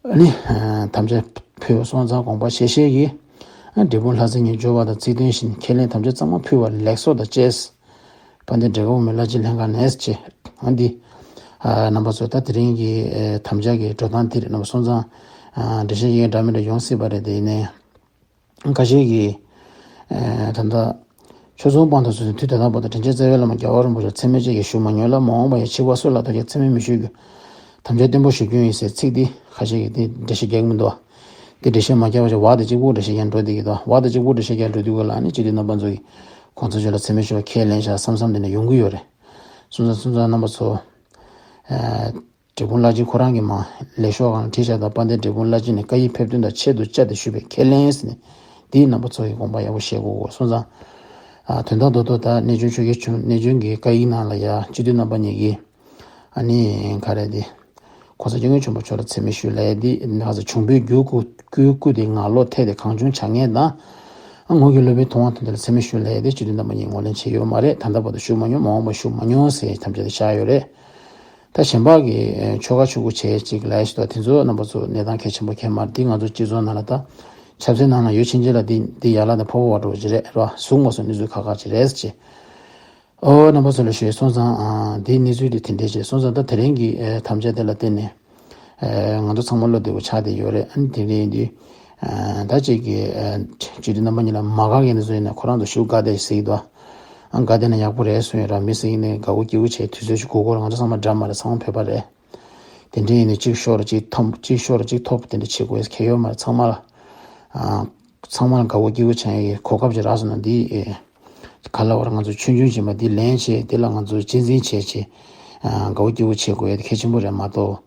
ཨ་ནི། དམ་བཅའ་ཕུལ་བ་སོང་ཙང་དགོངས་པ་བཞེས་བཞེས་ཀྱིས། འབྲས་སྤུངས་ལྷ་སའི་ཉིན་འབྱོར་བ་དང་རྩིས་མཐུན་བཞིན་ཁས་ལེན་དམ་བཅའ་གཙང་མ་ཕུལ་བ་ལེགས་སོ་དང་བཅས། དཔལ་ལྡན་འབྲས་དཀར་སྤུངས་པའི་བླ་སྤྱི་ལྷན་ཁང་ནས་བཅས། ཨ་འདི། རྣམ་པ་ཚོ་ད་དེ་རིང་གི་དམ་བཅའ་གི་འགྲོ་སྟངས་དེ་རེད། རྣམ་པ་སོང་ཙང་། འགྲེལ་བཤད་ཡིན་འདྲ་མི་འདྲ་ཡོང་སྲིད་པ་རེད་དེ་ཡིན་ནའི། ཁ་ཤས་ཀྱིས། ཨེ་ད་ལྟ། ཆོས་སྲུང་དཔང་དུ་བཙུགས་ནས་དུས་ད་ལྟ་བར་དུ་དྲིན་ཅན་རྩ་བའི་བླ་མ་རྒྱལ་བ་རིན་པོ་ཆེར་མཚན་སྨད་ཅིག་ཀྱང་ཞུ་མ་མྱོང་ལ། མ་འོངས་པ་ཡང་འཆི་བ་སྲོག་ལ་ཐུག་ཀྱང་མཚན་སྨད་མི་ཞུ་རྒྱུ། དམ་བཅའ་བརྟན་པོ་ཞུ་རྒྱུ་ཡིན་ཟེར་ཚིག་འདི་ཁ་ཤས་ཀྱིས་འདི་འགྲེལ་བཤད་རྒྱག་གི་མི་འདུག་བ། འདི་འགྲེལ་བཤད་མ་རྒྱག་པ་ཞིག་བ་དང་གཅིག་པུ་འགྲེལ་བཤད་རྒྱག་འགྲོ་བསྡད་ཀྱི་འདུག་བ། བ་དང་གཅིག་པུ་འགྲེལ་བཤད་རྒྱག་འགྲོ་དུས་ག་ལ་ཨ་ནི་སྤྱི་འཐུས་རྣམ་པ་ཚོ་གིས་གོང་ས་མཆོག་ལ་མཚན་སྨད་ཞུ་བ་ཁས་ལེན་བཞག་བསམ་བསམ་དེ་འདྲ་ཡོང་གི་ཡོད་རེད། སོང་ཙང་སོང་ཙང་རྣམ་པ་ཚོ། ཨེ། འབྲས་སྤུངས་བླ་སྤྱི་ཁོ་རང་གིས་མར་ལས་ཤོག་སྒང་ལ་བྲིས་བཞག་དང་། དཔལ་ལྡན་འབྲས་སྤུངས་བླ་སྤྱི་ནས་བཀའ་ཡིག་ཕེབས་དོན་དང་ཆེད་དུ་བཅར་ཏེ་ཞུས་པའི་ཁས་ལེན་ཟེར་ནས། འདིའི་རྣམ་པ་ཚོ་ཡིས་དགོངས་པ་ཡག་པོ་བཞེས་དགོས་སྐོར་སོང་ཙང་། ཨ་དོན་དག་རྡོག་རྡོག་ད་གནས་ཆུང་ཆོས་རྒྱལ་ཆུང་གནས་ཆུང་གི་བཀའ་ཡིག་ནང་ལ་ཡ་སྤྱི་འཐུས་རྣམ་པ་གཉིས་ཀྱིས། ཨ་ནི་ག་རེ་དེ། གོང་ས་སྐྱབས་མགོན་ཆེན་པོ་མཆོག་ལ་མཚན་སྨད་ཞུས་ལབ་ཡ་འདི་ནང་ས་བྱུང་བའི་རྒྱུ་སྐུ་སྐུའི་སྐུ་དེ་ངང་ལོག་ཐལ་ཏེ་གང་བྱུང་བྱ་ངན་དང་། ཨ་ངོ་བོ་གྱུར་སློབ་དཔོན་མཐོང་བ་དོན་དེ་ལ་མཚན་སྨད་ཞུས་ལབ་ཡ་དེ་སྤྱི་འཐུས་རྣམ་པ་གཉིས་ངོས་ལེན་བྱས་ཡོད་མ་རེད། ད་ལྟ་བར་དུ་ཞུ་མ་མྱོང་། མ་འོངས་པ་ཞུ་མ་མྱོང་ཟེར་དམ་བཅའ་དེ་བཞག་ཡོད་རེད། ད་གཞན་པ་གི་ཆོལ་ཁ་ཆོས་ཁུར་བྱས་ཅིག་ལབ་ཡ་ཞིག་འདུག་དེ་ཚོ་རྣམ་པ་ཚོ་གནས་སྟངས་གལ་ཆེན་པོ་མཁྱེན་མ་རེད། འདི་ང་ཚོ་སྤྱི་ཚོགས་ནང་ལ་ད་ཆབ་སྲིད་ནང་ལ་ཡོད་ཕྱིན་ཆད་ལ་འདི་འདི་ཡར་ལངས་ནས་ཕོ་བོ་བ་འགྲོ་བ་ཅིག་རེད་ར། ཟུག་མ་སོང་གནས་ཚུལ་ཁག་ཁག་ཅིག་རེད་ཅེས། ཨོ་རྣམ་པ་ཚོ་ལ་ཞུས་སོང་ཙང་། ཨ་འདིའི་གནས་ཚུལ་དེ་དེ་འདྲས་བྱས་སོང་ཙང་། ད་དེ་རིང་གི་ཨེ་དམ་བཅའ་དེ་ལ་བརྟེན་ནས་ཨེ་ང་ཚོ་ཚང་མ་བློ་བདེ་པོ་ཆགས་བསྡད་ཡོད་རེད། ཨ་ནི་དེ་འདྲས་ཡིན་དུས་ཨ་ད་ཅིག་གི་ཨེ་སྤྱི་འཐུས་རྣམ་པ་གཉིས་ལ་མ་དགའ་མཁན་དེ་ཚོ་ཡིན་ན་ཁོ་རང་ཚོ་ཞུ་དགའ་བསྡད་ཟེར་གྱི་འདུག་ཨ་དགའ་བསྡད་ན་ཡག་པོ་རེད་གསུངས་ཡོད་ར། མི་ཟེར་ཡིན་ནའི་དགའ་བོ་སྐྱིད་བོ་བྱས་དུས་ཚོད་ཅིག་འགོར་འགོར་ང་ཚོ་ཚང་མ་འདྲ་མ་རེད། ཚང་མ་བོད་པ་རེད། དེ་འདྲས་ཡིན་ནའི་གཅིག་ཤོར་གཅིག་ཐོབ། གཅིག་ཤོར་གཅིག་ཐོབ་དེ་འདྲས་བྱེད་དགོས་ཁེལ་ཡོད་མ་རེད། ཚང་མ་ལ་ཨ་ཚང་མ་ལ་དགའ་བོ་སྐྱིད་བོ་བྱས་ཡི་གོ་སྐབས་ཅིག་རག་སོང་ན་འདི་ཨེ། ག་ལ་བར་ང་ཚོ་ཆུང་ཆུང་བྱས་མ་འདི་ལེན་བྱས། འདི་ལ་ང་ཚོ་གཅེས་འཛིན་བྱས་བྱས། ཨ་དགའ་བོ་སྐྱིད་བོ་བྱེད་དགོས་ཡ་དེ་གལ་ཆེན་པོ་རེད་མ་གཏོགས།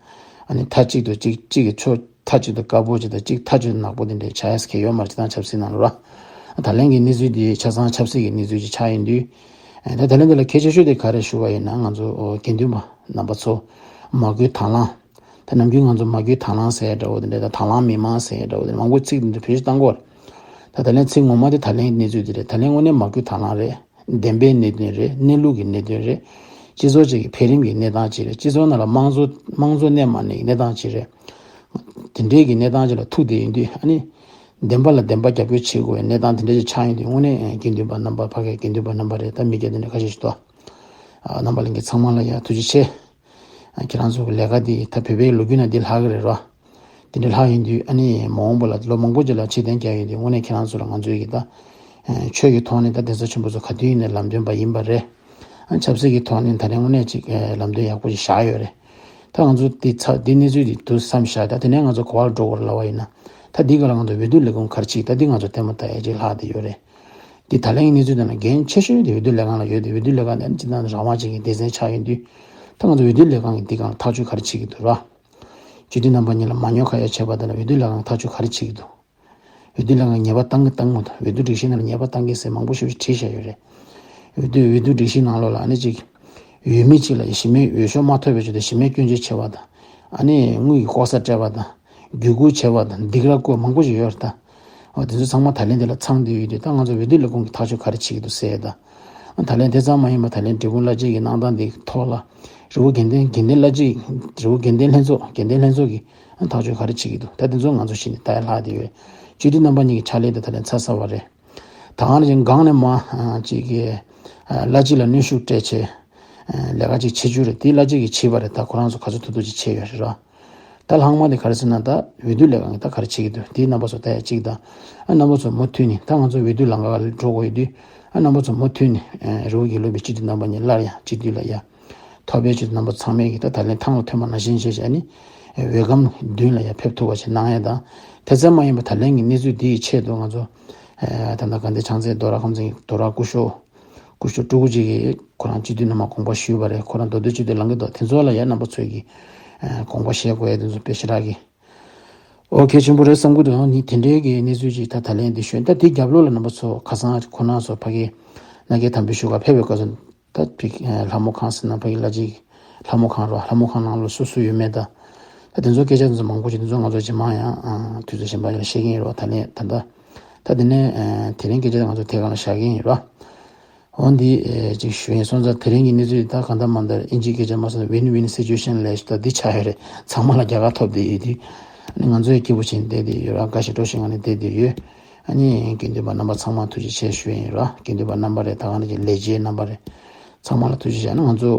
ཨ་ནི་མཐའ་གཅིག་ཏུ་གཅིག་གཅིག་གི་ཕྱོགས་མཐའ་གཅིག་ཏུ་དཀར་པོ་ཅིག་དང་གཅིག་མཐའ་གཅིག་ཏུ་ནག་པོ་དེ་འདྲའི་ཆགས་ཡ་ཁེལ་ཡོད་མ་རེད། སྤྱིར་བཏང་ཆབ་སྲིད་ནང་ལ་ར། ད་ལན་གྱི་གནས་ཚུལ་འདི་ཆ་ཚང་ཆབ་སྲིད་ཀྱི་གནས་ཚུལ་ཅིག་ཆགས་ཡིན་དུས། ཨ་ད་ད་ལན་འདི་ལ་གལ་ཆེ་ཤོས་དེ་ག་རེ་ཞུ་བ་ཡིན་ན། ང་ཚོ་ཨོ་དགེ་འདུན་པ་རྣམ་པ་ཚོ་མ་བསྐུལ་དང་བླངས། ད་ནམ་རྒྱུན་ང་ཚོ་མ་བསྐུལ་དང་བླངས་ཟེར་ཡ་འདྲ་བོ་དེ་འདྲ་དང་། དང་བླངས་མི་མང་ཟེར་ཡ་འདྲ་བོ་དེ་འདྲ་མང་པོ་ཚིག་འདི་འདྲ་བེད་སྤྱོད་བཏང་གི་ཡོད་རེད། ད་ད་ལན་ཚིག་ངོ་མ་དེ་ད་ལན་གནས་ཚུལ་དེ་རེད། ད་ལན་དངོས་གནས་མ་བསྐུལ་དང་བླངས་རེད། བདེན་པའི་གནད་དོན་རེད། གནས་ལུགས་ཀྱི་གནད་དོན་རེད། སྤྱི་ཚོགས་ཅིག་གི་འཕེལ་རིམ་གྱི་གནས་སྟངས་ཅིག་རེད། སྤྱི་ཚོགས་ནང་ལ་དམངས་གཙོ་དམངས་གཙོ་གནས་མ་གནས་ཀྱི་གནས་སྟངས་ཅིག་རེད། དེ་འདྲའི་གི་གནས་སྟངས་ཅིག་ལ་ཐུག་བསྡད་ཡོང་དུས། ཨ་ནི་བདེན་པ་ལ་བདེན་པ་རྒྱབ་སྐྱོར་བྱེད་དགོས་པའི་གནས་སྟངས་དེ་འདྲ་ཅིག་ཆགས་ཡོང་དུས། དངོས་གནས་དགེ་འདུན་པ་རྣམ་པ། ཕ་གིའི་དགེ་འདུན་པ་རྣམ་པ་རེད། ད་མི་སྐྱ་དེ་འདྲ་ཁ་ཤས་ཤིག་འདུག་ཨ། རྣམ་པ་ལྷན་རྒྱས་ཚང་མ་ལ་ཡང་ཐུགས་རྗེ་ཆེ། ཨ། ཁྱེད་རང་ཚོ་གི་ལས་ཀ་འདི་ད་བོད་པའི་ལོ་རྒྱུས་ནང་འདི་ལྷག་གི་རེད་རོ། དེ་འདྲ་ལྷག་ཡོང་དུས། ཨ་ནི་མ་འོངས་པ་ལ་ལོ་མང་པོ་རྗེས་ལ་ཕྱིར་འཐེན་རྒྱག་ཡོང་དུས། དངོས་གནས་ཁྱེད་རང་ཚོ་ལ་ང་ཚོའི་གི་ད་ཆོས་ཀྱི་ཐོག་ནས་ད་གདན་ས་ཆེན་པོ་ཚོ་ག་དུས་ཡིན་ནའི་ལམ་སྟོན་པ་ཡིན་པ་རེད། ཨ། ཆབ་སྲིད་ཀྱི་ཐོག་ནས་ད་རེས་དངོས་གནས་ཅིག་ལམ་སྟོན་ཡག་པོ་ཞིག་བཞག་ཡོད་རེད། ད་ང་ཚོ་འདི་ཚ་འདི་གནས་ཚུལ་འདི་འདུག་བསམ་བཞག་ད་དེ་ནས་ང་ཚོ་ག་པར་འགྲོ་དགོས་རེད་ལབ་པ་ཡིན་ན། ད་འདི་ག་ལ་ང་ཚོ་འོས་བསྡུ་ལས་ཁུངས་ག་རེ་བྱེད། ད་འདི་ང་ཚོ་ལྟད་མོ་ལྟ་ཡས་ཅིག་ལྷག་བསྡད་ཡོད་རེད། འདི་ད་ལན་གྱི་གནས་ཚུལ་དེ་ན་འགན་ཆེ་ཤོས་དེ་འོས་བསྡུ་ལས་ཁང་ལ་ཡོད་དེ། འོས་བསྡུ་ལས་ཁང་དེ་ནི་སྤྱི་བཏང་རང་དབང་ཅན་གྱི་སྡེ་ཚན་ཆགས་ཡོད་དུས། ད་ང་ཚོ་འོས་བསྡུ་ལས་ཁང་གིས་འདི་སྒང་ལ་ཐག་གཅོད་ག་རེ་བྱེད་ཀྱི་འདུག་ར། སྤྱི་འཐུས་རྣམ་པ་གཉིས་ལ་མ་ཉོ་ཁ་ཡ་བྱས་པ་དེ་ལ་འོས་བསྡུ་ལས་ཁང་གིས་ཐག་གཅོད་ག་རེ་བྱེད་ཀྱི་འདུག་འོས་བསྡུ་ལས་ཁང་གིས་ཉེས་པ་བཏང་གི་བཏང་མ་གཏོགས། འོས་བསྡུ་སྒྲིག་གཞི་ནང་ལ་ཉེས་པ་བཏང་གི་ཟེར་མང་པོ་ཞིག་བྲིས་བཞག་ཡོད་རེད། འོས་བསྡུ་འོས་བསྡུ་སྒྲིག་གཞིའི་ནང་ལོགས་ལ་ཨ་ནི་ཅིག་འོས་མི་གཅིག་ལ་གཞི་མེད། འོས་ཤོག་མ་ཐོབ་པའི་ཆེད་དུ་གཞི་མེད་སྐྱོན་བརྗོད་བྱས་པ་དང་། ཨ་ནི་དངུལ་གྱི་ལྐོག་ཟ་སྤྲད་པ་དང་། བརྒྱུད་སྐུལ་བྱས་པ་དང་། སྡིགས་ར་བསྐུལ་མང་པོ་ཞིག་ཡོད་རེད་ད། འོ། དེ་ཚོ་ཚང་མ་ད་ལན་དེ་ལ་ཚང་བསྡད་ཡོད་དུས། ད་ང་ཚོ་འོས་བསྡུ་ལས་ཁུངས་ཀྱིས་ཐག་གཅོད་ག་རེ་བྱེད་ཀྱི་འདུག་ཟེར་ད། ད་ལན་དེ་ཙམ་མ་ཡིན་པར་ད་ལན་འབྲས་སྤུངས་བླ་སྤྱི་གི་གནང་སྟངས་འདི་ཐོག་ལ། རི་བོ་དགེ་ལྡན་དགེ་ལྡན་བླ་སྤྱི། རི་བོ་དགེ་ལྡན་ལྷན་ཚོགས། དགེ་ལྡན་ལྷན་ཚོགས་ཀྱིས་ཐག་གཅོད་ག་རེ་བྱེད་ཀྱི་འདུག་ད་དེ་ཚོ་ང་ཚོ་གཞི་ནས་ལྟ་ཡ་ལྷག་བསྡད་ཡོད། སྤྱི་འཐུས་རྣམ་པ་གཉིས་ཀྱི་ཕྱག་ལས་དེ་ད་ལན་ཚར་ཚར་བ་རེད། ད་ག་ནང་བཞིན་སྒང་ནས་མར་ཅིག་གིས་བླ་སྤྱི་ལ་གནོན་ཤུགས་སྤྲད་བྱས་ལས་ཀ་ཅིག་བྱེད་རྒྱུ་རེད། དེ་བླ་སྤྱི་གིས་བྱས་པ་རེད། ད་ཁོ་རང་ཚོ་ག་ཚོད་ཐུབ་ཐུབ་ཅིག་བྱས་ཡོད་རེད་ར། ད་ལྷག་མ་དེ་ག་རེ་ཟེར་ན། ད་འོས་བསྡུ་ལས་ཁང་གིས་ད་ག་རེ་བྱེད་ཀྱི་འདུག་དེ་རྣམ་པ་ཚོ་ལྟ་ཡ་གཅིག་དང་། ཨ། རྣམ་པ་ཚོ་མུ་མཐུད་ནས། ད་ང་ཚོ་འོས་བསྡུ་ལམ་ཁ་ལ་འགྲོ་དགོས་ཡོད་དུས། ཨ། རྣམ་པ་ཚོ་མུ་མཐུད་ནས། ཨ། རི་བོ་དགེ་ལུགས་པའི་སྤྱི་འཐུས་རྣམ་པ་གཉིས་སླར་ཡང་སྤྱི་འཐུས་ལ་ཡ་ཐོབ་པའི་ཆེད་དུ་རྣམ་པ་ཚང་མས་ཀྱིས་ད་ད་ལན་ཐང་ལ་ཐོན་པ་ནང་བཞིན་བྱས་བྱས། ཨ་ནི་འོས་སྒམ་མདུན་ལ་ཡ་ཕེབས་ཐུབ་པ་ཞིག་གནང་ཡ་དང་། དེ་ཙམ་མ་ཡིན་པར་ད་ལན་གྱི་གནས་ཚུལ་འདི་ཡི་ཆེད་དུ་ང་ཚོ། ཨ། ད་ལྟ་དགའ་ལྡན་ཕྱག་འཚལ་རྡོ་ར་ཁམས་ཚན་གྱི་རྡོ་ར་སྐུ་ཞབས། སྐུ་ཞབས་སྤྲུལ་སྐུ་གཅིག་གིས་ཁོ་རང་སྤྱི་འཐུས་རྣམ་པར་དགོངས་པ་ཞུས་པ་རེད། ཁོ་རང་མདོ་སྟོད་སྤྱི་འཐུས་ལངས་ཀྱི་འདུག་དེ་ཚོ་ལ་ཡང་རྣམ་པ་ཚོས་ཀྱིས། ཨ། དགོངས་པ་བཞེས་དགོས་ཡ་དེ་ཚོ་དཔེ་ཞེ་དྲག་གི། ཨོ། གལ་ཆེན་པོ་རེད་བསམ་གྱི་འདུག་འོ་ནི་དེ་འདྲའི་གི་གནས་ཚུལ་ཅིག་ད་ད་ལན་འདི་ཞུས། ད་དེའི་རྒྱབ་ལོགས་ལ་རྣམ་པ་ཚོ་ཁ་སང་ཁོ་རང་ཚོ་ཕ་གི་མནའ་སྐྱེལ་དམ་འབུལ་ཞུ་ག་ཕེབས་པའི་སྐབས་སུ། ད་ཕ་གི། ཨ། ལྷ་མོ་ཁང་ཟེར་ན་ཕ་གི་བླ་སྤྱི། ལྷ་མོ་ཁང་རོ། ལྷ་མོ་ཁང་ནང་ལོགས་སུ་སུ་ཡོད་མེད་ད། ད་དེ་ཚོ་སྐད་ཆ་དེ་ཚོ་མང་པོ་ཞིག་དེ་ཚོ་ང་ཚོ་རྗེས་མ་ཡང་། ཨ། དུས་ཚོད་གཞན་པ་ཞིག་ལ་བཤད་ཀྱི་ཡིན་རོ། ད་ལན་ད་ལྟ། ད་དེ་ནས། ཨ། དེ་རིང་སྐད་ཆ་དེ་ང་ཚོ་དེ་སྒང་ལ་བཞག་གི་ཡིན་རོ། འོ་འདི། ཨེ། ཅིག་ཞུ་ཡིན། སོང་ཙང་དེ་རིང་གི་གནས་ཚུལ་འདི་ད་གང་ལྟར་མང་ལྟར་ཨིན་ཇིའི་སྐད་ཆ་མ་སོང་ན་win-win situation ལབ་ཞིག་ད་འདི་ཆགས་ཡོད་རེད། ཚང་མ་ལ་རྒྱལ་ཁ་ཐོབ་བསྡད་ཡོད་དུས། ཨ་ནི་ང་ཚོ་ཡང་སྐྱིད་པོ་བྱས་ནས་བསྡད་བསྡད་ཡོད་ར། དགའ་ཞིང་སྤྲོ་ཞིང་ངང་ནས་བསྡད་བསྡད་ཡོད། ཨ་ནི་དགེ་འདུན་པ་རྣམ་པ་ཚང་མ་ཐུགས་རྗེ་ཆེ་ཞུ་ཡིན་ར། དགེ་འདུན་པ་རྣམ་པ་རེད། ད་ག་ནང་བཞིན་ལས་བྱེད་རྣམ་པ་རེད། ཚང་མ་ལ་ཐུགས་རྗེ་ཆེ། ཨ་ནི་ང་ཚོ།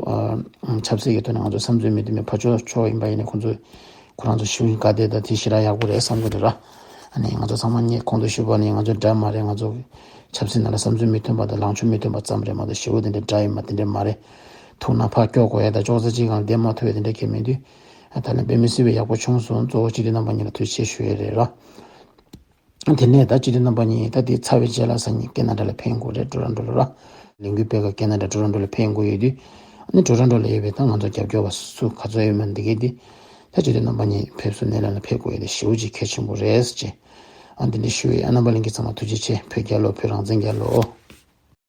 ཨ། ཆབ་སྲིད་ཀྱི་ཐོག་ནས་ང་ཚོ་བསམ་ཚུལ་མི་མཐུན་པའི་ཕར་ཕྱོགས་ཕྱོགས་ཡིན་པ་ཡིན་ནའི་ཁོང་ཚོ། ཁོ་རང་ཚོ་ཞུ་ཡིན་ག་དེ་ད་དེ་ཞེ་དྲག་ཡག་པོ་རེད་བསམ་གྱི་འདུག་ར། ཨ་ནི་ང་ཚོ་ཚང་མ་ངས་གོང་དུ་ཞུས་པ་ནི་ང་ཚོ་འདྲ་མ་རེད། ང་ཚོ་ཆབ་སྲིད་ནང་ལ་བསམ་ཚུལ་མི་མཐུན་པ་དང་ལངས་ཕྱོགས་མི་མཐུན་པ་ཙམ་རེད་མ་གཏོགས། ཞེ་པོ་དེ་འདྲ་འདྲ་ཡིན་མ་དེ་འདྲ་མ་རེད། ཐུག་ན་ཕར་སྐྱོག་དགོས་ཡ་དང་ཅོག་ཙེ་གཅིག་སྒང་ལ་བསྡད་མ་ཐུབ་ཡ་དེ་འདྲ་གང་ཡང་མེད་དུས། ཨ། ད་ལན་དཔེ་མི་སྲིད་པའི་ཡག་པོ་བྱུང་སོང་། གཙོ་བོ་སྤྱི་འཐུས་རྣམ་པ་གཉིས་ལ་ཐུགས་རྗེ་ཆེ་ཞུ་ཡས་རེད་ར། དེ་ནས་ད་སྤྱི་འཐུས་རྣམ་པ་གཉིས་ད་དེ་ཚར་བའི་རྗེས་ལ་སང་ཉིན་ཀེ་ན་ཌ་ལ་ཕེབས་དགོས་རེད། ཊོ་རོན་ཊོ་ལ་ར། ལས་འགུལ་སྤེལ་ག་ཀེ་ན་ཌ་ཊོ་རོན་ཊོ་ལ་ཕེབས་དགོས་ཡོད་དུས། ཨ་ནི་ཊོ་རོན་ཊོ་ལ་ཡོད་པའི་ད་ང་ཚོ་རྒྱབ་སྐྱོར་བ་སུ་ག་ཚོད་ཡོད་མེད་འདི་གས་དེ། ད་སྤྱི་འཐུས་རྣམ་པ་གཉིས་ཕེབས་བསུ་སྣེ་ལེན་ལ་ཕེབས་དགོས་ཡོད་དེ་ཞེ་པོ་ཅིག་གལ་ཆེན་པོ་རེད་ཟེར་བྱས། ཨ། འདི་འདྲ་ཞུ་ཡས། ཨ། རྣམ་པ་ལྷན་རྒྱས་ཚང་མ་ཐུགས་རྗེ་ཆེ། བོད་རྒྱལ་ལོ། བོད་རང་བཙན་རྒྱལ་ལོ།